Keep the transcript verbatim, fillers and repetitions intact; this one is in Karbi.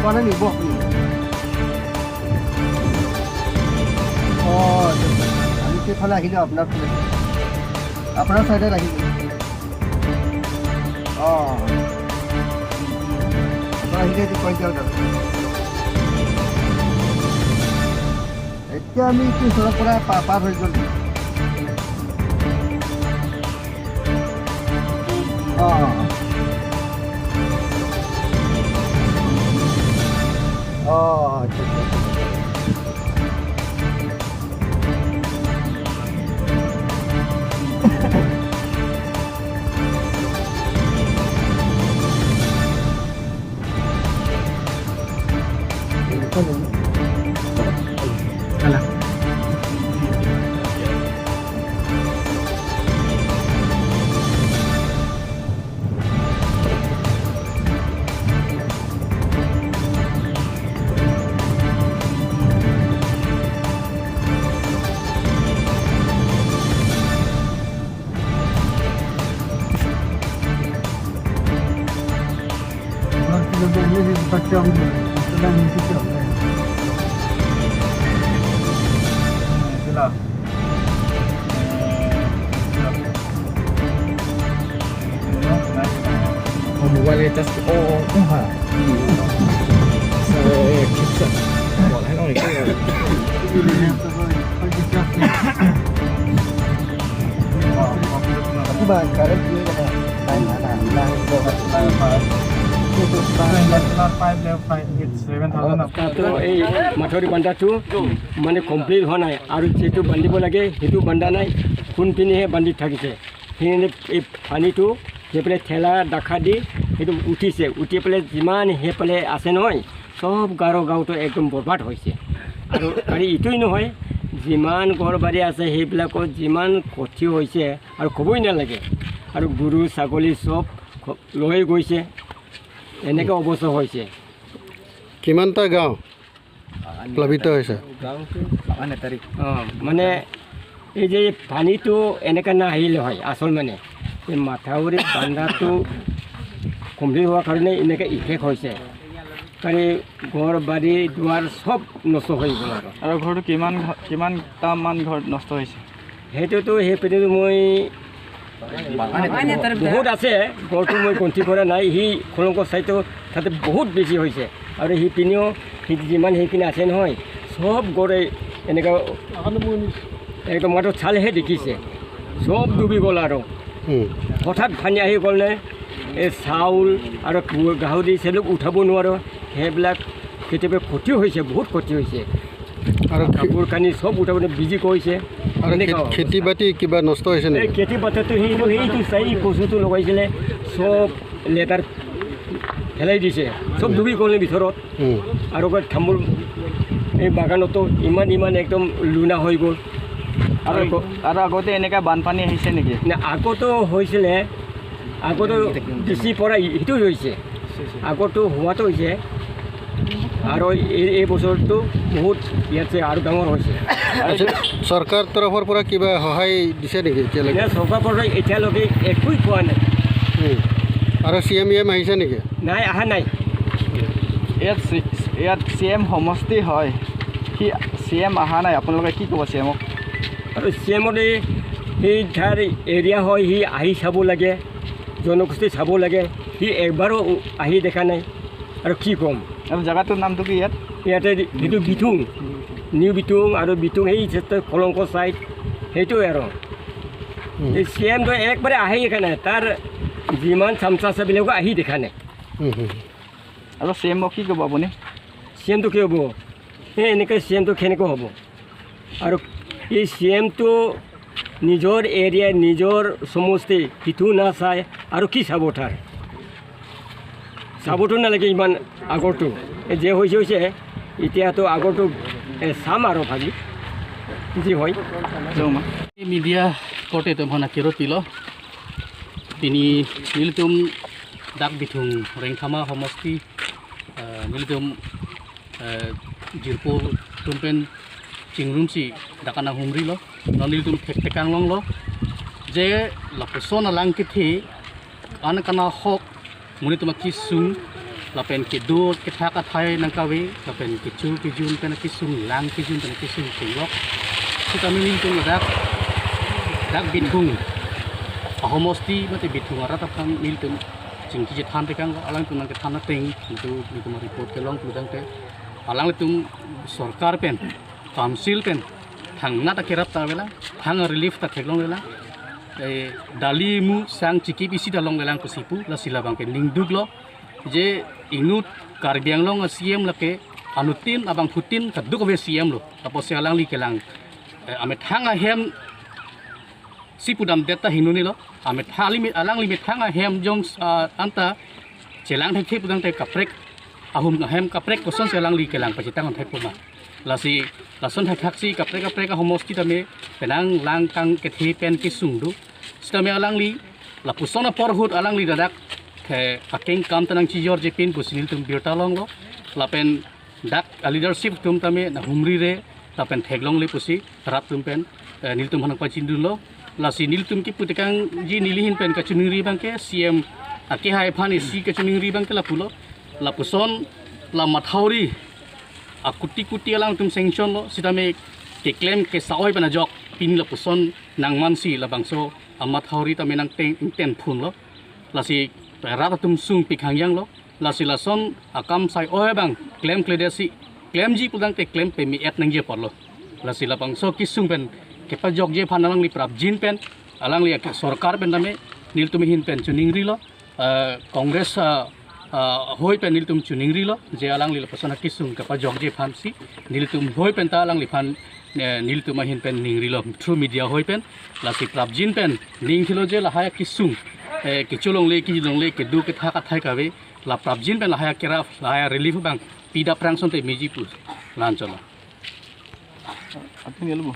কোৱা নাই নিব আপুনি? অ, আচ্ছা, আচ্ছা। আমি তো এইফালে আহিলোঁ আপোনাৰ ফালে। আপোনাৰ চাইডত আহিলোঁ। অ। আপোনাৰ আহিলে এইটো পইণ্ট আউট আৰু। এতিয়া আমি এইটো ওচৰৰ পৰা পা-, পাৰ হৈ গ'ল। অ। অ, আচ্ছা, আচ্ছা, আচ্ছা। Oh, mobile charge. Oh, oh, oh, ha. So, eh, keep sa-, wala hai nong ni. Ati ba, current দিয়ে কেনে? নাই, নাই, নাই, নাই, নাই, নাই, নাই। Five, five, five, it's seven thousand. তো এই মাথাউৰি বান্ধাটো মানে কমপ্লিট হোৱা নাই, আৰু যিটো বান্ধিব লাগে সেইটো বান্ধা নাই, কোনপিনেহে বান্ধি থাকিছে। সেইকাৰণে এই পানীটো সেইফালে ঠেলা দেখা দি সেইটো উঠিছে, উঠি পেলাই যিমান সেইফালে আছে নহয়, চব গাৰো গাঁওটো একদম বৰবাদ হৈছে। আৰু খালি এইটোৱেই নহয়, যিমান ঘৰ বাৰী আছে সেইবিলাকত যিমান ক্ষতি হৈছে আৰু ক'বই নালাগে। আৰু গৰু ছাগলী চব খ-, লৈ গৈছে, এনেকে অৱস্থা হৈছে। কিমানটা গাঁও প্লাবিত হৈছে? গাঁওটো বাগান এটাৰে। অ, মানে এই যে পানীটো এনেকা নাহিলে হয়, আচল মানে এই মাথাউৰি বান্ধাটো কমপ্লিট হোৱাৰ কাৰণে এনেকে ইফেক্ট হৈছে। কাৰণে ঘৰ বাৰী দুৱাৰ চব নষ্ট হৈ গ'ল আৰু। আৰু ঘৰটো কিমান ঘ-, কিমানটামান ঘৰ নষ্ট হৈছে? সেইটোতো সেইপিনে মই বহুত আছে, ঘৰটো মই গন্তি কৰা নাই। সি খলংক চাইটো তাতে বহুত বেছি হৈছে। আৰু সিপিনেও সি যিমান সেইপিনে আছে নহয়, চব ঘৰে এনেকা একদম মাত্ৰ চালেহে দেখিছে, চব ডুবি গ'ল আৰু। উম। হঠাৎ পানী আহি গ'ল নে, এই চাউল আৰু গু-, গাহৰি সেইবিলাক উঠাব নোৱাৰো, সেইবিলাক কেতিয়াবা ক্ষতি হৈছে, বহুত ক্ষতি হৈছে। আৰু খে- কাপোৰ কানি চব উঠাব নোৱাৰে, ভিজি গৈছে। আৰু এনেকা খে-, অৱস্থা। খেতি বাতি কিবা নষ্ট হৈছে এই নেকি? খেতি বাতিটো সেইটো, সেইটো চাই কচুটো লগাইছিলে, চব লেটাৰ পেলাই দিছে, চব ডুবি গ'ল নে ভিতৰত। উম। আৰু কয় তামোল এই বাগানতো ইমান, ইমান একদম লুনা হৈ গ'ল। আৰু আৰু ক- আৰু আগতে এনেকা বানপানী আহিছে নেকি? নে, আগতো হৈছিলে, আগতো বেছি পৰা ই-, এইটো হৈছে, আগতো হোৱাটো হৈছে। আৰু এই, এই বছৰটো বহুত ইয়াতছে আৰু ডাঙৰ হৈছে। আচ্ছা, চৰকাৰ তৰফৰ পৰা কিবা সহায় দিছে নেকি এতিয়ালৈকে? নে, চৰকাৰৰ পৰা এতিয়ালৈকে একোৱেই পোৱা নাই। উম। আৰু চি এম ই এম আহিছে নেকি? নাই, অহা নাই। ইয়াত চি-, ইয়াত চি এম সমষ্টি হয়, কি চি এম অহা নাই, আপোনালোকে কি ক'ব চি এমক? আৰু চি এমত এই, সেই তাৰ এৰিয়া হয়, সি আহি চাব লাগে, জনগোষ্ঠী চাব লাগে, সি একবাৰো আহি দেখা নাই। আৰু কি ক'ম? আৰু জেগাটোৰ নামটো কি ইয়াত? ইয়াতে সেইটো বিথুং, নিউ বিথুং আৰু বিথুং সেই যে খলংক চাইড, সেইটোৱে আৰু। উম। এই চি এমটো একবাৰে আহি দেখা নাই, তাৰ যিমান চামচা আছে বিলাকো আহি দেখা নাই। উম, হুম। আৰু চি এমক কি ক'ব আপুনি? চি এমটো কি হ'ব? এই এনেকৈ চি এমটো কেনেকৈ হ'ব? আৰু এই চি এমটো নিজৰ এৰিয়া, নিজৰ সমষ্টি সিটো নাচায় আৰু কি চাব তাৰ? চাবতো নালাগে ইমান আগৰটো। এই যে হৈছে হৈছে, এতিয়াতো আগৰটো, এ, চাম আৰু ভাবি যি হয়। Media korte atum aphan akiro pilo. Pini nelitum dak Bithung Rengthama homosti, eh, nelitum, eh, jirpo atum pen chingrumsi dak kana humrilo. Non nelitum thekthekanglonglo je lapuson alang kethe an kana hok monit atum akesung lapen kedo kethak athai nangkave, lapen kecho kejun pen kesung, lang kejun pen kesung chenglok. Sitame nelitum ladak, dak Bithung ahomosti mate Bithung arat aphan nelitum chingki chethan tekang, alangtum nangkethan ateng, itu nelitum report kelong pudangte, alanglitum sorkar pen, council pen, thangnat akerap ta avelang, thang a-relief ta theklonglelang. Eh, dali mu sang chikip isi ta longlelang pusi pu, lasi labang ke ningduklo. Je inut Karbi Anglong a-C M lake anuttin abangphutin kadokave C M lo. Apotsi alangli kelang, eh, amethang ahem si pudamdet ta henune lo. Amethang alimi-, alangli methang ahem jong, ah, anta chelang thekthe pudangte kaprek, ahum ahem kaprek kosonsi alangli kelang pachetang thekpo ma. Lasi lason thakthak si kaprek kaprek ahomosti tame penang lang kangkethe pen kesung do. Sitame alangli lapuson apor ahut alangli ladak ke akeng kam ta nangchijorje pen pusi nelitum birta longlo. Lapen dak a-leadership atum tame nanghumri re lapen theklongle pusi rat atum pen, eh, nelitum aphan nangpachindunlo. Lasi nelitum kipu tekangji neli ahin pen kachiningri abang ke C M akehai aphan isi kachiningri abang ke lapulo. Lapuson la mathauri akuti kuti alangtum sanction lo, sitame keklem kesa-oi pen ajok pini lapuson nangmansi labangso amathauri tame nangteng, tengphunlo. Lasi rat atum sungpik hangjanglo. Lasi lason akam sai-oi abang klemkledetsi, klemji pudangte klem peme-et nangji aporlo. Lasi labangso kesung pen kepajokji aphan alangli prapjin pen, alangli ak-, sorkar pen tame nelitum ahin pen chiningrilo, eh, Congress, ah, ah, hoi pen nelitum chiningrilo, je alangli lapuson akesung kepajokji aphansi nelitum hoi pen ta alangliphan, eh, nelitum ahin pen ningrilo through media hoi pen. Lasi prapjin pen ningthilo je lahai akesung, eh, kecholongle, kejilongle, kedo kethak athai kave, la prapjin pen lahai akerap, lahai a-relief abang pida prang sonte meji pu la-an cholo. Apin ya lu bo.